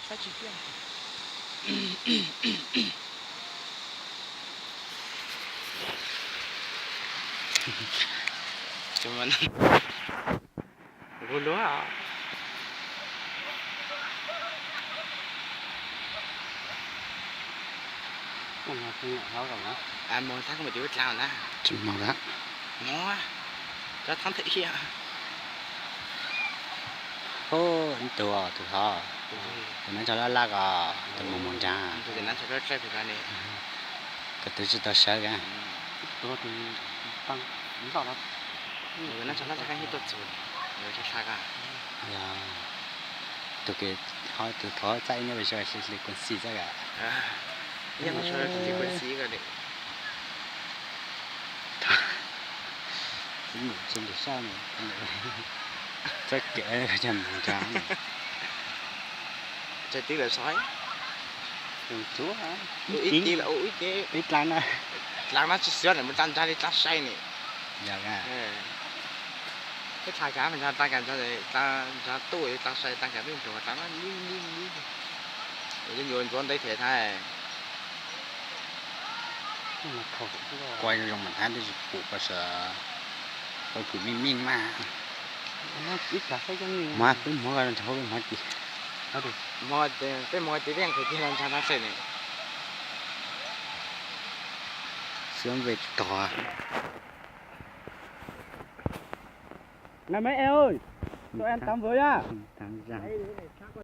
Tab tsis tiag. Ua luaj. Mus thab koj mus tim ub dlaab na. Tsis mus lawm. Mus, cov thab thiaj ib. Ub, ib tug, tus thov, tus nab tsho laj laj os, tus mus mus nrad. Tus nab tsho laj laj, tus twb tsis tau sawv ka. Tus nab tsho laj laj yeej tuaj txug, yuav tsis hla ka. Yog, tus ke, tus thov txaj ib nyuag vis sawv li kuv xis txaj ka. Ib nyuag vis sawv li kuv xis ka li. Tsis mus tsis ntim sab, txoj kev coj mus nrad. Tsaws tib lawm saib. Ib tib lawm, ib tib. Dlaab no tsis xyov mus dlaab nrad li dlaab sai ni. Yog, ib dlaab kav mas nrad dlaab kav nrad, dlaab tuaj dlaab sai dlaab kav peb nrug dlaab no li li li. Yuav nyuam ntxuav ntev thiab thab. Kuv zoo zoo mas thab twb tsis pum ko sav, tau pum meej meej mas. Muab peb muab ko nrog peb muab ci. Peb muab ci peb yeej qhwv tiag no ntshai thab xwb ne. Xwb npe tog. Này mấy em ơi, cho em tắm với nhá. Tắm răng.